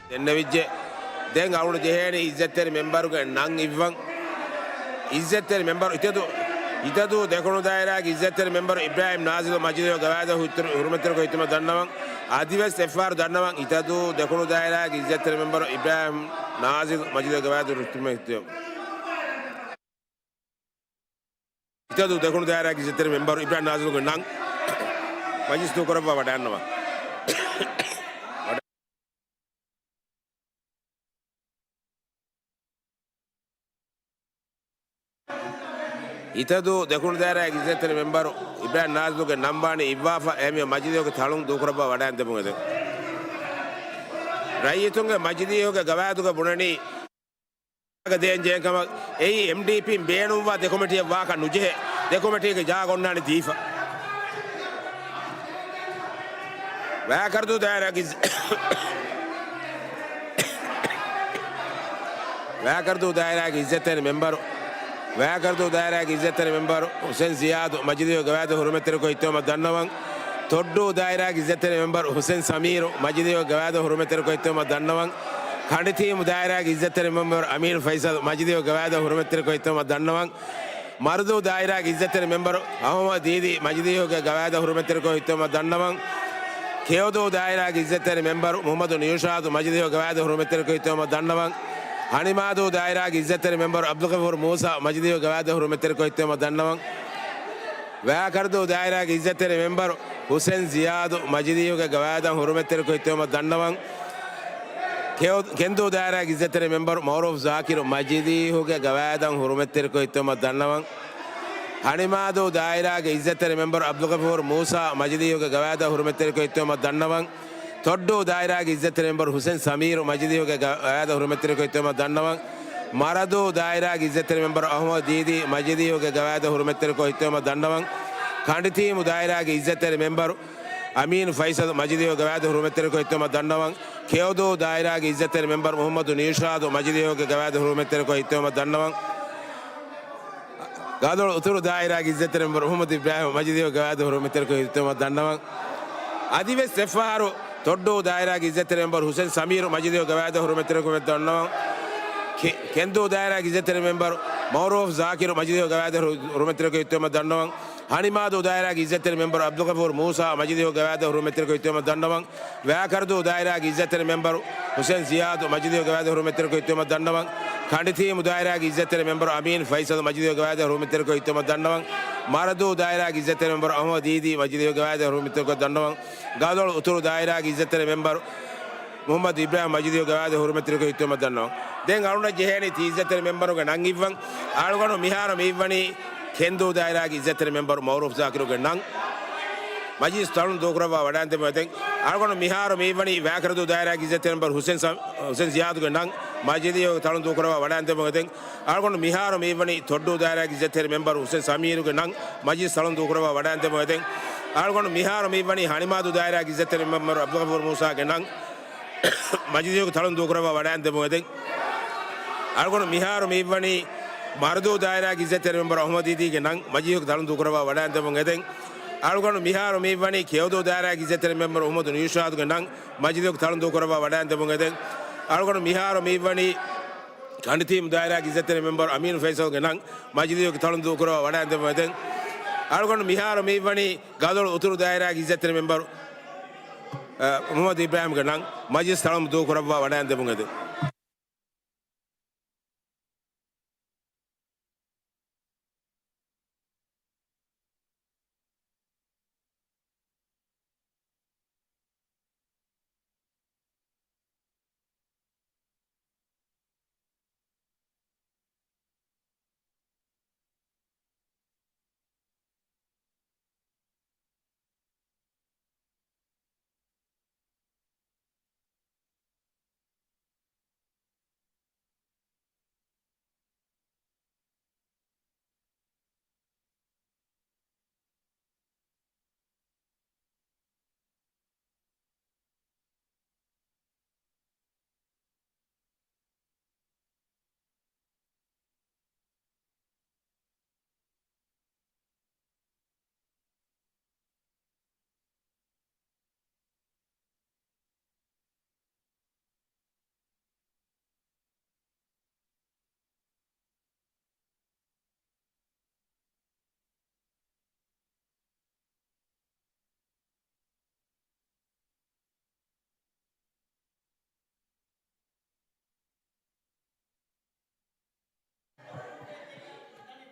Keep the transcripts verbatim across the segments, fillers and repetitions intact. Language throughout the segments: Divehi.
ދެންނެވިއްޖެ. ދެން އަޅުގަނޑު ޖެހޭނީ އިއްޒަތްތެރި މެންބަރުގެ ނަން އިއްވަން. އިއްޒަތްތެރި މެންބަރު އިތަދޫ، އިތަދޫ ދެކުނު ދާއިރާގެ އިއްޒަތްތެރި މެންބަރު އިބްރާހިމް ނާޒިލް މަޖިލީހުގެ ގަވާއިދަށް ހުއްތުރު-، ހުރުމަތްތެރިކޮށް ހިތުމަށް ދަންނަވަން. އަދިވެސް އެއްފަހަރު ދަންނަވަން އިތަދޫ ދެކުނު ދާއިރާގެ އިއްޒަތްތެރި މެންބަރު އިބްރާހިމް ނާޒިލް މަޖިލީހުގެ ގަވާއިދަށް ހުއްތުރުމަށް ހިތުމަށް. އިތަދޫ ދެކުނު ދާއިރާގެ އިއްޒަތްތެރި މެންބަރު އިބްރާހިމް ނާޒިލްގެ ނަން މަޖިލިސް ދޫކުރައްވާ ވަޑައިގަންނަވާ. އިތަދޫ ދެކުނު ދާއިރާގެ އިއްޒަތްތެރި މެންބަރު އިބްރާހިމް ނާޒިލްގެ ނަން ވާނީ އިއްވާފަ، އެހެންވެ މަޖިލީހުގެ ތަޅުން ދޫކުރައްވާ ވަޑައިގެން ދެމުން އެދެން. ރައްޔިތުންގެ މަޖިލީހުގެ ގަވާއިދުގަ ބުނަނީ ދޭން ޖެހޭ ކަމަށް އެއީ އެމްޑީޕީން ބޭނުންވާ ދެ ކޮމިޓީއެއް ވާކަށް ނުޖެހޭ، ދެ ކޮމިޓީގެ ޖާގަ އޮންނާނީ ދީފަ. ވައިކަރަދޫ ދާއިރާގެ އިއްޒަ-، ވައިކަރަދޫ ދާއިރާގެ އިއްޒަތްތެރި މެންބަރު، ވައިކަރަދޫ ދާއިރާގެ އިއްޒަތްތެރި މެންބަރު ހުސެން ޒިޔާދު މަޖިލީހުގެ ގަވާއިދަށް ހުރުމަތްތެރިކޮށް ހިއްތުމަށް ދަންނަވަން. ތޮއްޑޫ ދާއިރާގެ އިއްޒަތްތެރި މެންބަރު ހުސެން ސަމީރު މަޖިލީހުގެ ގަވާއިދަށް ހުރުމަތްތެރިކޮށް ހިއްތުމަށް ދަންނަވަން. ކަނޑިތީމު ދާއިރާގެ އިއްޒަތްތެރި މެންބަރު އަމީން ފައިސަލް މަޖިލީހުގެ ގަވާއިދަށް ހުރުމަތްތެރިކޮށް ހިއްތުމަށް ދަންނަވަން. މަރަދޫ ދާއިރާގެ އިއްޒަތްތެރި މެންބަރު އަހުމަދު ދީދީ މަޖިލީހުގެ ގަވާއިދަށް ހުރުމަތްތެރިކޮށް ހިއްތުމަށް ދަންނަވަން. ކެޔޮދޫ ދާއިރާގެ އިއްޒަތްތެރި މެންބަރު މުހައްމަދު ނިއުޝާދު މަޖިލީހުގެ ގަވާއިދަށް ހުރުމަތްތެރިކޮށް ހިއްތުމަށް ދަންނަވަން. ހަނިމާދޫ ދާއިރާގެ އިއްޒަތްތެރި މެންބަރު އަބްދުލްޣަފޫރު މޫސާ މަޖިލީހުގެ ގަވާއިދަށް ހުރުމަތްތެރިކޮށް ހިއްތުމަށް ދަންނަވަން. ވައިކަރަދޫ ދާއިރާގެ އިއްޒަތްތެރި މެންބަރު ހުސެން ޒިޔާދު މަޖިލީހުގެ ގަވާއިދަށް ހުރުމަތްތެރިކޮށް ހިއްތުމަށް ދަންނަވަން. ކެޔޮ-، ކެންދޫ ދާއިރާގެ އިއްޒަތްތެރި މެންބަރު މައުރޫފް ޒާކިރު މަޖިލީހުގެ ގަވާއިދަށް ހުރުމަތްތެރިކޮށް ހިއްތުމަށް ދަންނަވަން. ހަނިމާދޫ ދާއިރާގެ އިއްޒަތްތެރި މެންބަރު އަބްދުލްޣަފޫރު މޫސާ މަޖިލީހުގެ ގަވާއިދަށް ހުރުމަތްތެރިކޮށް ހިއްތުމަށް ދަންނަވަން. ތޮއްޑޫ ދާއިރާގެ އިއްޒަތްތެރި މެންބަރު ހުސެން ސަމީރު މަޖިލީހުގެ ގަވާއިދަށް ހުރުމަތްތެރިކޮށް ހިއްތުމަށް ދަންނަވަން. މަރަދޫ ދާއިރާގެ އިއްޒަތްތެރި މެންބަރު އަހުމަދު ދީދީ މަޖިލީހުގެ ގަވާއިދަށް ހުރުމަތްތެރިކޮށް ހިއްތުމަށް ދަންނަވަން. ކަނޑިތީމު ދާއިރާގެ އިއްޒަތްތެރި މެންބަރު އަމީން ފައިސަލް މަޖިލީހުގެ ގަވާއިދަށް ހުރުމަތްތެރިކޮށް ހިއްތުމަށް ދަންނަވަން. ކެޔޮދޫ ދާއިރާގެ އިއްޒަތްތެރި މެންބަރު މުހައްމަދު ނިއުޝާދު މަޖިލީހުގެ ގަވާއިދަށް ހުރުމަތްތެރިކޮށް ހިއްތުމަށް ދަންނަވަން. ގަދޮޅު އުތުރު ދާއިރާގެ އިއްޒަތްތެރި މެންބަރު މުހައްމަދު އިބްރާހިމް މަޖިލީހުގެ ގަވާއިދަށް ހުރުމަތްތެރިކޮށް ހިއްތުމަށް ދަންނަވަން. އަދިވެސް އެއްފަހަރު ތޮއްޑޫ ދާއިރާގެ އިއްޒަތްތެރި މެންބަރު ހުސެން ސަމީރު މަޖިލީހުގެ ގަވާއިދަށް ހުރުމަތްތެރިކޮށް ދަންނަވަން. ކެ-، ކެންދޫ ދާއިރާގެ އިއްޒަތްތެރި މެންބަރު މައުރޫފް ޒާކިރު މަޖިލީހުގެ ގަވާއިދަށް ހު-، ހުރުމަތްތެރިކޮށް ހިއްތުމަށް ދަންނަވަން. ހަނިމާދޫ ދާއިރާގެ އިއްޒަތްތެރި މެންބަރު އަބްދުލްޣަފޫރު މޫސާ މަޖިލީހުގެ ގަވާއިދަށް ހުރުމަތްތެރިކޮށް ހިއްތުމަށް ދަންނަވަން. ވައިކަރަދޫ ދާއިރާގެ އިއްޒަތްތެރި މެންބަރު ހުސެން ޒިޔާދު މަޖިލީހުގެ ގަވާއިދަށް ހުރުމަތްތެރިކޮށް ހިއްތުމަށް ދަންނަވަން. ކަނޑިތީމު ދާއިރާގެ އިއްޒަތްތެރި މެންބަރު އަމީން ފައިސަލް މަޖިލީހުގެ ގަވާއިދަށް ހުރުމަތްތެރިކޮށް ހިއްތުމަށް ދަންނަވަން. މަރަދޫ ދާއިރާގެ އިއްޒަތްތެރި މެންބަރު އަހުމަދު ދީދީ މަޖިލީހުގެ ގަވާއިދަށް ހުރުމަތްތެރިކޮށް ދަންނަވަން. ގަދޮޅު އުތުރު ދާއިރާގެ އިއްޒަތްތެރި މެންބަރު މުހައްމަދު އިބްރާހިމް މަޖިލީހުގެ ގަވާއިދަށް ހުރުމަތްތެރިކޮށް ހިއްތުމަށް ދަންނަވަން. ދެން އަޅުގަނޑަށް ޖެހޭނީ ތި އިއްޒަތްތެރި މެންބަރުގެ ނަން އިއްވަން. އަޅުގަނޑު މިހާރު މި އިއްވަނީ ކެންދޫ ދާއިރާގެ އިއްޒަތްތެރި މެންބަރު މައުރޫފް ޒާކިރުގެ ނަން. މަޖިލިސް ތަޅުން ދޫކުރައްވާ ވަޑައިގެން ދެމުން އެދެން. އަޅުގަނޑު މިހާރު މި އިއްވަނީ ވައިކަރަދޫ ދާއިރާގެ އިއްޒަތްތެރި މެންބަރު ހުސެން ސަ-، ހުސެން ޒިޔާދުގެ ނަން. މަޖިލީހުގެ ތަޅުން ދޫކުރައްވާ ވަޑައިގެން ދެމުން އެދެން. އަޅުގަނޑު މިހާރު މި އިއްވަނީ ތޮއްޑޫ ދާއިރާގެ އިއްޒަތްތެރި މެންބަރު ހުސެން ސަމީރުގެ ނަން. މަޖިލިސް ތަޅުން ދޫކުރައްވާ ވަޑައިގެން ދެމުން އެދެން. އަޅުގަނޑު މިހާރު މި އިއްވަނީ ހަނިމާދޫ ދާއިރާގެ އިއްޒަތްތެރި މެންބަރު އަބްދުލްޣަފޫރު މޫސާގެ ނަން. މަޖިލީހުގެ ތަޅުން ދޫކުރައްވާ ވަޑައިގެން ދެމުން އެދެން. އަޅުގަނޑު މިހާރު މި އިއްވަނީ މަރަދޫ ދާއިރާގެ އިއްޒަތްތެރި މެންބަރު އަހުމަދު ދީދީގެ ނަން. މަޖިލީހުގެ ތަޅުން ދޫކުރައްވާ ވަޑައިގެން ދެމުން އެދެން. އަޅުގަނޑު މިހާރު މި އިއްވަނީ ކެޔޮދޫ ދާއިރާގެ އިއްޒަތްތެރި މެންބަރު އަހުމަދު ނިއުޝާދުގެ ނަން. މަޖިލީހުގެ ތަޅުން ދޫކުރައްވާ ވަޑައިގެން ދެމުން އެދެން. އަޅުގަނޑު މިހާރު މި އިއްވަނީ ކަނޑިތީމު ދާއިރާގެ އިއްޒަތްތެރި މެންބަރު އަމީނު ފައިސަލްގެ ނަން. މަޖިލީހުގެ ތަޅުން ދޫކުރައްވާ ވަޑައިގެން ދެމުން އެދެން. އަޅުގަނޑު މިހާރު މި އިއްވަނީ ގަދޮޅު އުތުރު ދާއިރާގެ އިއްޒަތްތެރި މެންބަރު އަ، މުހައްމަދު އިބްރާހިމްގެ ނަން. މަޖިލިސް ތަޅުން ދޫކުރައްވާ ވަޑައިގެން ދެމުން އެދެން.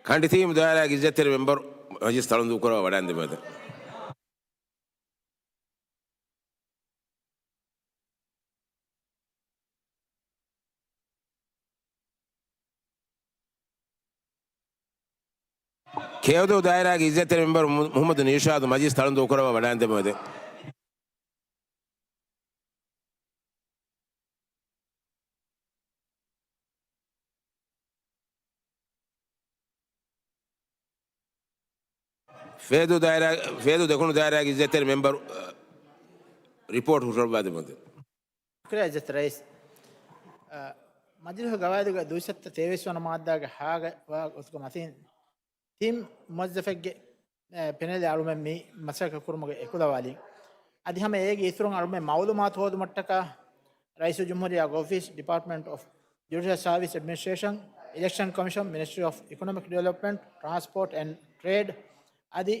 ކަނޑިތީމު ދާއިރާގެ އިއްޒަތްތެރި މެމްބަރު މަޖިލިސް ތަޅުންދޫކުރައްވާ ވަޑައިންދެމުން އެދެން. ކެޔޮދޮ ދާއިރާގެ އިއްޒަތްތެރި މެމްބަރު މު-، މުޙައްމަދު ނީޝާދު މަޖިލިސް ތަޅުންދޫކުރައްވާ ވަޑައިންދެމުން އެދެން. ފޭދޫ ދާއިރާ، ފޭދޫ ދެކުނު ދާއިރާގެ އިއްޒަތްތެރި މެމްބަރު، އަ، ރިޕޯޓް ހުށަހަޅައްވާދެމުން އެދެން. ޝުކުރިއްޔާ އިއްޒަތް ރައީސް. އަ، މަޖިލީހުގެ ގަވާއިދުގެ ދުއިސައްތަ ތޭވީސް ވަނަ މާއްދާގެ ހާގަ ވާ ގޮތުގެ މަތިން ތިން މުވައްޒަފެއްގެ، އެ، ޕެނެލެއް އަޅުމެން މި މަސައްކަތް ކުރުމުގެ އެކުލަވާލީ. އަދި ހަމަ އޭގެ އިތުރުން އަޅުމެން މައުލޫމާތު ހޯދުމަށްޓަކާ ރައީސުލްޖުމްހޫރިއްޔާގެ އޮފީސް، ޑިޕާޓްމަންޓް އޮފް ޖުޑިޝަލް ސާވިސް އެޑްމިނިސްޓްރޭޝަން، އިލެކްޝަން ކޮމިޝަން، މިނިސްޓްރީ އޮފް އިކޮނޮމިކް ޑިވެލޮޕްމަންޓް، ޓްރާންސޕޯޓް އެންޑް ޓްރޭޑް، އަދި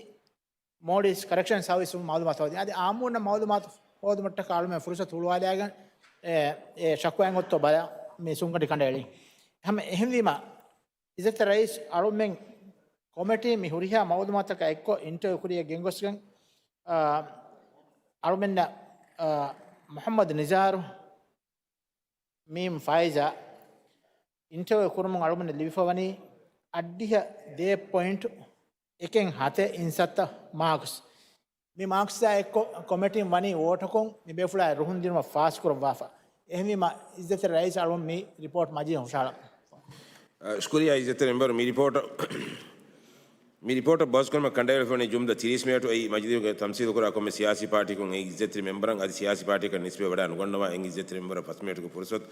މޯލްޑިވްސް ކަރެކްޝަން ސާވިސް މައުލޫމާތު ހޯދި. އަދި އާއްމުންނަށް މައުލޫމާތު ހޯދުމަށްޓަކާ އަޅުމެން ފުރުސަތު ހުޅުވާލާގެން އެ، އެ ޝަކުވާއިން އޮތްތޯ ބަލަ މި ސުންގަނޑި ކަނޑައެޅީ. ހަމަ އެހެންވީމަ، އިއްޒަތްތެރި ރައީސް އަޅުމެން ކޮމިޓީ މި ހުރިހާ މައުލޫމާތަކާ އެއްކޮށް އިންޓަވިއު ކުރިޔަށް ގެންގޮސްގެން، އާ، އަޅުމެންނަށް، އާ، މުޙައްމަދު ނިޒާރު، މީމް ފާއިޒާ، އިންޓަވިއު ކުރުމުން އަޅުމެންނަށް ލިބިފަވަނީ އަށްޑިހަ ދޭއް ޕޮއިންޓު އެކެއް ހަތެއް އިންސައްތަ މާކްސް. މި މާކްސްއާ އެއްކޮށް ކޮމިޓީން ވަނީ ވޯޓަކުން މި ބޭފުޅާއި ރުހުން ދިނުމަށް ފާސްކުރައްވާފަ. އެހެންވީމަ، އިއްޒަތްތެރި ރައީސް އަޅުން މި ރިޕޯޓް މަޖިލީހަށް ހުށަހަޅަން. އަ، ޝުކުރިއްޔާ އިއްޒަތްތެރި މެމްބަރު، މި ރިޕޯޓަށް، މި ރިޕޯޓަށް ބަހުސްކުރުމަށް ކަނޑައެޅިފަވަނީ ޖުމްލަ ތިރީސް މިނެޓު. އެއީ މަޖިލީހުގެ ތަމްސީލުކުރާ ކޮންމެ ސިޔާސީ ޕާޓީއަކުން އެ އިއްޒަތްތެރި މެމްބަރަށް އަދި ސިޔާސީ ޕާޓީއަކަށް ނިސްބަތްވެވަޑައި ނުގަންނަވާ އެ އިއްޒަތްތެރި މެމްބަރަށް ފަސް މިނެޓުގެ ފުރުސަތު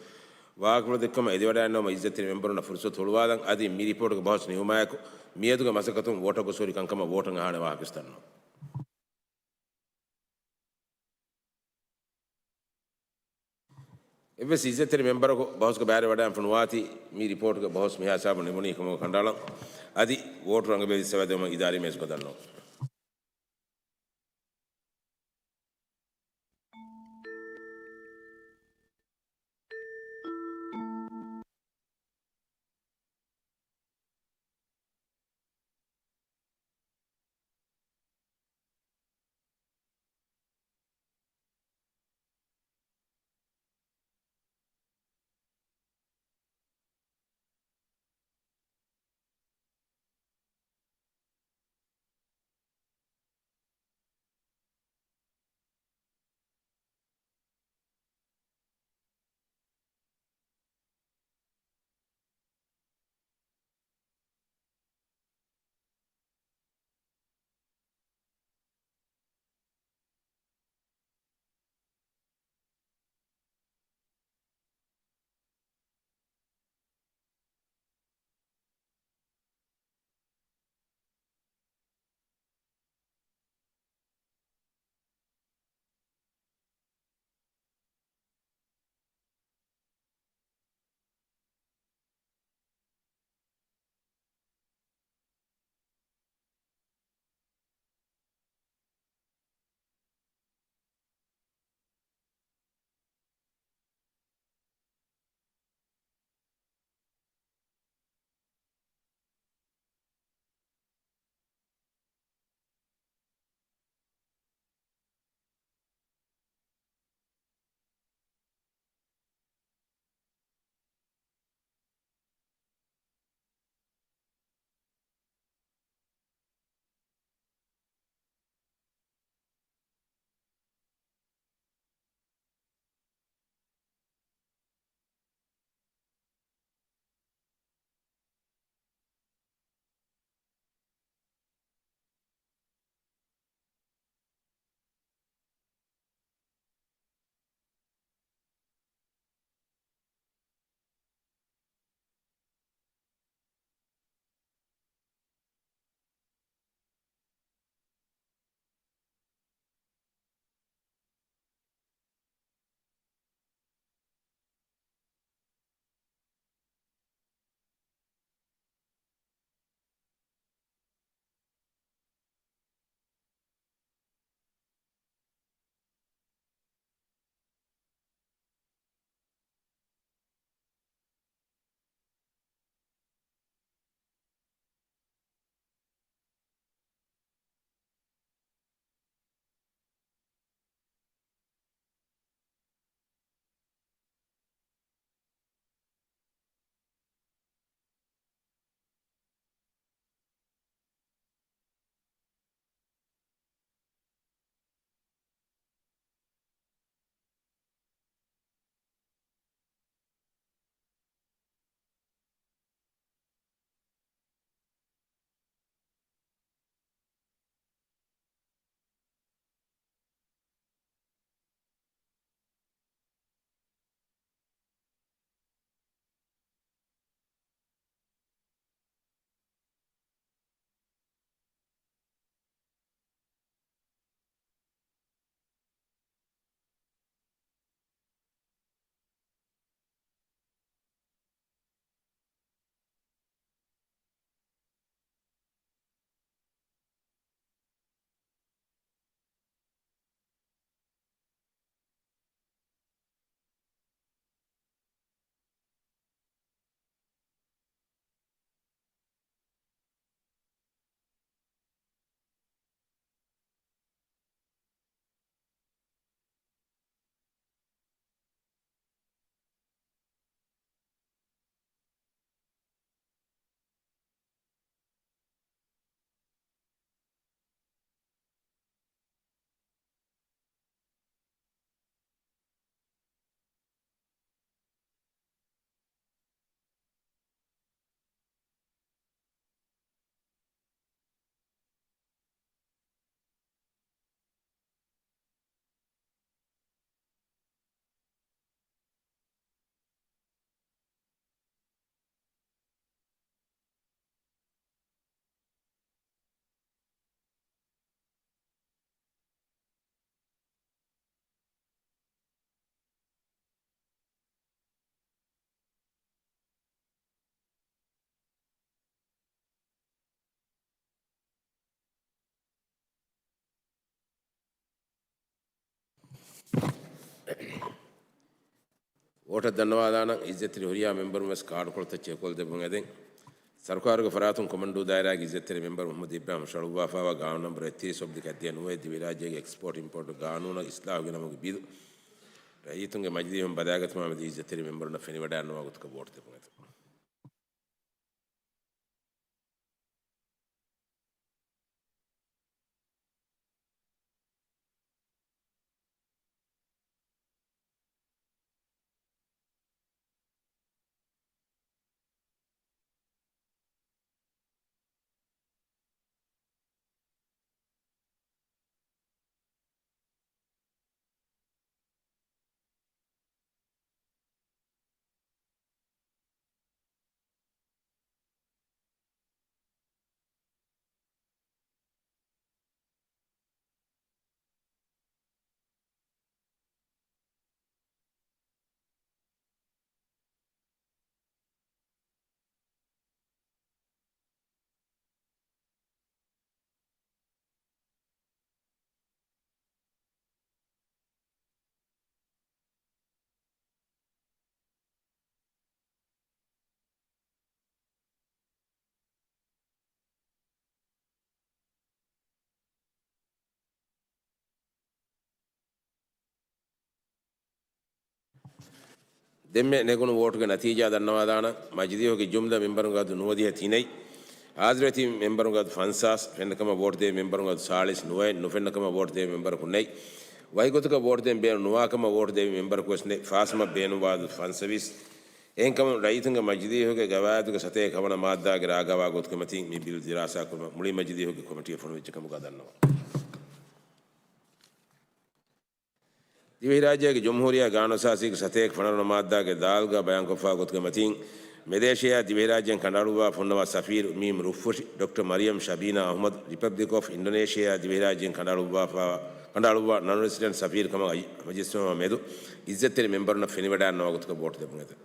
ވާހަކަފުޅު ދެއްކުމަށް އެދިވަޑައިގަންނަވަމުން އިއްޒަތްތެރި މެމްބަރުންނަށް ފުރުސަތު ހުޅުވާލަން. އަދި މި ރިޕޯޓުގެ ބަހުސް ނިމުމާއެކު މިއަދުގެ މަސައްކަތުން ވޯޓަށް ގޮސް ހުރި ކަންކަމަށް ވޯޓަށް އަހާނެ ވާހަކަ ވިސްނަން. އެއްވެސް އިއްޒަތްތެރި މެމްބަރަކު ބަހުސްގެ ބައިވެރިވެވަޑައިގެންފަ ނުވާތީ، މި ރިޕޯޓުގެ ބަހުސް މިހާ ހިސާބުން ނިމުނީ ކަމަކަށް ކަނޑައަޅަން. އަދި ވޯޓު ރަނގަޅަށް ހިއްސާވެދެވުމަށް އިދާރީ މޭޒުގަ ދަންނަވަން. ވޯޓަށް ދަންނަވާލާނަން. އިއްޒަތްތެރި ހުރިހާ މެމްބަރުން ވެސް ކާޑުކޮޅުތައް ޗެކްކޮށްލަދެއްވުން އެދެން. ސަރުކާރުގެ ފަރާތުން ކޮމަންޑޫ ދާއިރާގެ އިއްޒަތްތެރި މެމްބަރު މުޙައްމަދު އިބްރާހިމް ރަށަޅުއްވާފައިވާ ގާނޫނު ނަންބަރު އެއްތިރީސް އޮބްލިކް އަށް ދިޔަ ނުވައެއް ދިވެހިރާއްޖޭގެ އެކްސްޕޯޓް އިމްޕޯޓް ގާނޫނަށް އިސްލާހުގެ ނަމުގެ ބިލު ރައްޔިތުންގެ މަޖިލީހުން ބަލާގަތުމާމެދު އިއްޒަތްތެރި މެމްބަރުންނަށް ފެނިވަޑައިންނަވާ ގޮތަކަށް ވޯޓު ދެއްވުން އެދެން. ދެންމެ ނެގުނު ވޯޓުގެ ނަތީޖާ ދަންނަވާލާނަން. މަޖިލީހުގެ ޖުމްލަ މެމްބަރުންގެ އަދަދު ނުވަދިހަ ތިނެއް، ހާޒިރުވެތި މެމްބަރުންގެ އަދަދު ފަންސާސް، ފެންނަކަމަށް ވޯޓު ދެވި މެމްބަރުންގެ އަދަދު ސާޅީސް ނުވައެއް، ނުފެންނަކަމަށް ވޯޓު ދެވި މެމްބަރަކު ނެތް، ވަކިގޮތަކަށް ވޯޓު ދޭން ބޭނުން ނުވާކަމަށް ވޯޓު ދެވި މެމްބަރަކު ވެސް ނެތް، ފާސްވުމަށް ބޭނުންވާ އަދަދު ފަންސަވީސް. އެހެންކަމުން ރައްޔިތުންގެ މަޖިލީހުގެ ގަވާއިދުގެ ސަތޭކަ ވަނަ މާއްދާގެ ރާގަވާ ގޮތުގެ މަތީން މި ބިލް ދިރާސާ ކުރުމަށް މުޅި މަޖިލީހުގެ ކޮމިޓީއެއް ފޮނުވިއްޖެ ކަމުގަ ދަންނަވަން. ދިވެހިރާއްޖޭގެ ޖުމްހޫރިއްޔާ ގާނޫނުއަސާސީގެ ސަތޭކަ ފަނަރަ ވަނަ މާއްދާގެ ދާލްގަ ބަޔާންކޮށްފާ ގޮތުގެ މަތީން، މެލޭޝިޔާއާ ދިވެހިރާއްޖޭން ކަނޑައަޅުއްވާ ފޮންނަވާ ސަފީރު މީމް ރުއްފުށި ޑޮކްޓަރ މަރިޔަމް ޝަބީނާ އަޙްމަދު، ރިޕަބްލިކް އޮފް އިންޑޮނޭޝިޔާއާ ދިވެހިރާއްޖޭން ކަނޑައަޅުއްވާފާ، ކަނޑައަޅުއްވާ ނޮން ރެސިޑެންޓް ސަފީރު ކަމަށް އައި ހަމަޖެއްސުމާ މެދު އިއްޒަތްތެރި މެމްބަރުންނަށް ފެނިވަޑައިންނަވާ ގޮތަކަށް ވޯޓު ދެއްވުން އެދެން.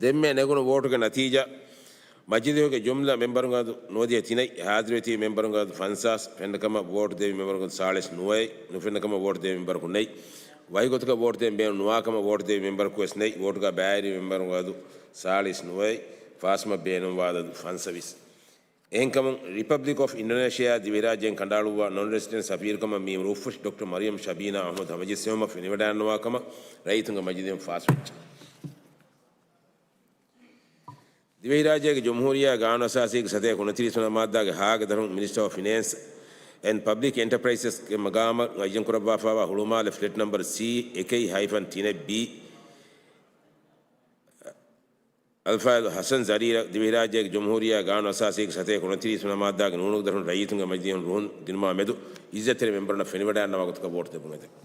ދެންމެ ނެގުނު ވޯޓުގެ ނަތީޖާ، މަޖިލީހުގެ ޖުމްލަ މެމްބަރުންގެ އަދަދު ނުވަދިހަ ތިނެއް، ހާޒިރުވެތި މެމްބަރުންގެ އަދަދު ފަންސާސް، ފެންނަކަމަށް ވޯޓު ދެވި މެމްބަރުންގެ އަދަދު ސާޅީސް ނުވައެއް، ނުފެންނަކަމަށް ވޯޓު ދެވި މެމްބަރަކު ނެތް، ވަކިގޮތަކަށް ވޯޓު ދޭން ބޭނުން ނުވާކަމަށް ވޯޓު ދެވި މެމްބަރަކު ވެސް ނެތް، ވޯޓުގަ ބައިވެރި މެމްބަރުންގެ އަދަދު ސާޅީސް ނުވައެއް، ފާސްވުމަށް ބޭނުންވާ އަދަދު ފަންސަވީސް. އެހެންކަމުން، ރިޕަބްލިކް އޮފް އިންޑޮނޭޝިޔާއާ ދިވެހިރާއްޖޭން ކަނޑައަޅުއްވާ ނޮން ރެސިޑެންޓް ސަފީރުކަމަށް މީމް ރުއްފުށި ޑޮކްޓަރ މަރިޔަމް ޝަބީނާ އަޙްމަދު ހަމަޖެއްސެވުމަށް ފެނިވަޑައިންނަވާ ކަމަށް ރައްޔިތުންގެ މަޖިލީހުން ފާސްވެއްޖެ. ދިވެހިރާއްޖޭގެ ޖުމްހޫރިއްޔާ ގާނޫނުއަސާސީގެ ސަތޭކަ ކުނަތިރީސް ވަނަ މާއްދާގެ ހާގެ ދަށުން މިނިސްޓަރ އޮފް ފިނޭންސް އެންޑް ޕަބްލިކް އެންޓަޕްރައިސަސްގެ މަގާމަށް މުއައްޔަންކުރައްވާފާވާ ހުޅުމާލެ ފްލެޓް ނަމްބަރު ސީ އެކެއް ހައިފަން ތިނެއް ބީ، އަލްފާޟިލް ޙަސަން ޒަރީރަށް ދިވެހިރާއްޖޭގެ ޖުމްހޫރިއްޔާ ގާނޫނުއަސާސީގެ ސަތޭކަ ކުނަތިރީސް ވަނަ މާއްދާގެ ނޫނުގެ ދަށުން ރައްޔިތުންގެ މަޖިލީހުން ރުހުން ދިނުމާ މެދު އިއްޒަތްތެރި މެމްބަރުންނަށް ފެނިވަޑައިންނަވާ ގޮތަކަށް ވޯޓު ދެއްވުން އެދެން.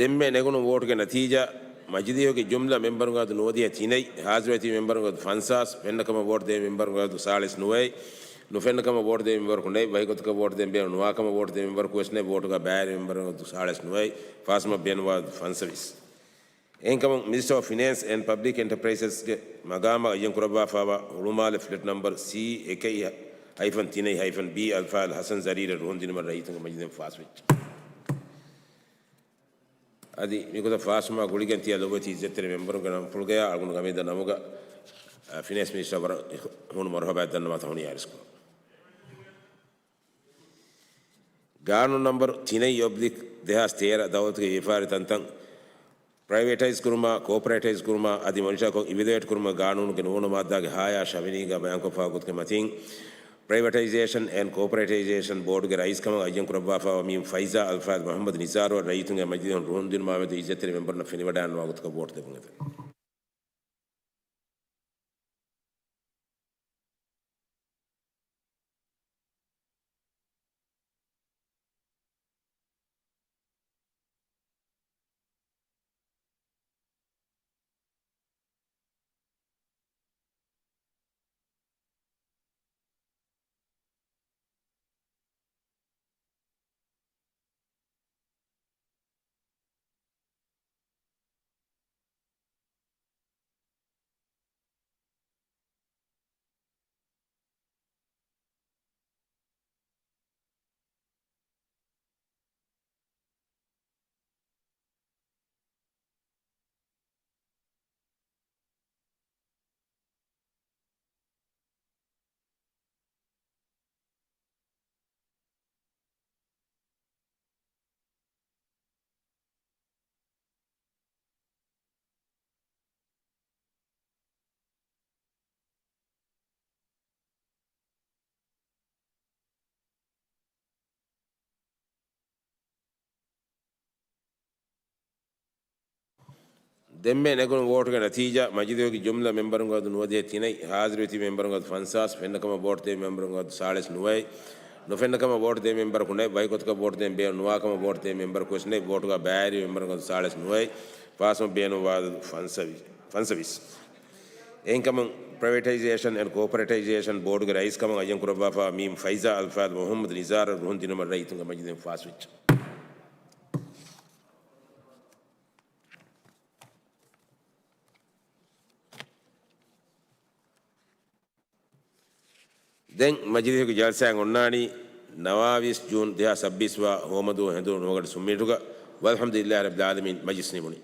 ދެންމެ ނެގުނު ވޯޓުގެ ނަތީޖާ، މަޖިލީހުގެ ޖުމްލަ މެމްބަރުންގެ އަދަދު ނުވަދިހަ ތިނެއް، ހާޒިރުވެތި މެމްބަރުންގެ އަދަދު ފަންސާސް، ފެންނަ ކަމަށް ވޯޓު ދޭ މެމްބަރުންގެ އަދަދު ސާޅީސް ނުވައެއް، ނުފެންނަ ކަމަށް ވޯޓު ދޭ މެމްބަރަކު ނެތް، ވަކި ގޮތަކަށް ވޯޓު ދޭން ބޭނުން ނުވާ ކަމަށް ވޯޓު ދޭ މެމްބަރަކު ވެސް ނެތް، ވޯޓުގަ ބައިވެރި މެމްބަރުންގެ އަދަދު ސާޅީސް ނުވައެއް، ފާސްކަމަށް ބޭނުންވާ އަދަދު ފަންސަވީސް. އެހެންކަމުން މިނިސްޓަރ އޮފް ފިނޭންސް އެންޑް ޕަބްލިކް އެންޓަޕްރައިސަސްގެ މަގާމަށް އައްޔަން ކުރައްވާފައިވާ ހުޅުމާލެ ފްލެޓް ނަމްބަރު ސީ އެކެއް ހައިފަން ތިނެއް ހައިފަން ބީ އަލްފާޟިލް ޙަސަން ޒަރީރަށް ރުހުން ދިނުމަށް ރައްޔިތުންގެ މަޖިލިހުން ފާސްވެއްޖެ. އަދި މިގޮތަށް ފާސްވުމާ ގުޅިގެން ތިޔަ ލޮބުވެތި އިއްޒަތްތެރި މެމްބަރުންގެ ނަންފުޅުގަޔާ އަޅުގަނޑު ގަމީދަށް ނަމުގަ، އަ، ފިނޭންސް މިނިސްޓަރ ވަރަށް ހޫނު މަރުޙަބާއެއް ދަންނަވާތަން ހުނި އާރިސްކުރުން. ގާނޫނު ނަމްބަރު ތިނެއް އޮބްލިކް ދެހާސް ތޭރަ ދައުލަތުގެ ވިޔަފާރި ތަންތަން ޕްރައިވެޓައިޒް ކުރުމާ، ކޯޕަރޭޓައިޒް ކުރުމާ އަދި މޮނިޓާކޮށް އިވެލުއޭޓް ކުރުމުގެ ގާނޫނުގެ ނުވަވަނަ މާއްދާގެ ހާޔާ ށ ވިނީގަ ބަޔާންކޮށްފައި ގޮތުގެ މަތީން، ޕްރައިވެޓައިޒޭޝަން އެންޑް ކޯޕަރޭޓައިޒޭޝަން ބޯޑުގެ ރައީސް ކަމަށް އައްޔަން ކުރައްވާފައިވާ މީމް ފައިޒާ އަލްފާޟިލް މުޙައްމަދު ނިޒާރު ރައްޔިތުންގެ މަޖިލީހުން ރުހުން ދިނުމާމެދު އިއްޒަތްތެރި މެމްބަރުންނަށް ފެނިވަޑައިގަންނަވާ ގޮތަކަށް ވޯޓު ދެއްވުން އެދެން. ދެންމެ ނެގުނު ވޯޓުގެ ނަތީޖާ، މަޖިލީހުގެ ޖުމްލަ މެމްބަރުންގެ އަދަދު ނުވަދިހަ ތިނެއް، ހާޒިރުވެތި މެމްބަރުންގެ އަދަދު ފަންސާސް، ފެންނަ ކަމަށް ވޯޓު ދޭ މެމްބަރުންގެ އަދަދު ސާޅީސް ނުވައެއް، ނުފެންނަ ކަމަށް ވޯޓު ދޭ މެމްބަރަކު ނެތް، ވަކި ގޮތަކަށް ވޯޓު ދޭން ބޭނުން ނުވާ ކަމަށް ވޯޓު ދޭ މެމްބަރަކު ވެސް ނެތް، ވޯޓުގަ ބައިވެރި މެމްބަރުންގެ އަދަދު ސާޅީސް ނުވައެއް، ފާސްކަމަށް ބޭނުންވާ އަދަދު ފަންސަވީސް. ފަންސަވީސް. އެހެންކަމުން ޕްރައިވެޓައިޒޭޝަން އެންޑް ކޯޕަރޭޓައިޒޭޝަން ބޯޑުގެ ރައީސް ކަމަށް އައްޔަން ކުރައްވާފައިވާ މީމް ފައިޒާ އަލްފާޟިލް މުޙައްމަދު ނިޒާރަށް ރުހުން ދިނުމަށް ރައްޔިތުންގެ މަޖިލީހުން ފާސްވެއްޖެ. ދެން މަޖިލީހުގެ ޖަލްސާއެއް އޮންނާނީ ނަވާވީސް ޖޫން ދެހާސް ސައްބީސް ވާ ހޯމަދޫ ހެނދުނު ނުވަގަޑި ސުންމިނިޓުގަ. ވަލްޙަމްދުލިއްލާހި ރައްބިލް ޢާލަމީން. މަޖިލިސް ނިމުނީ.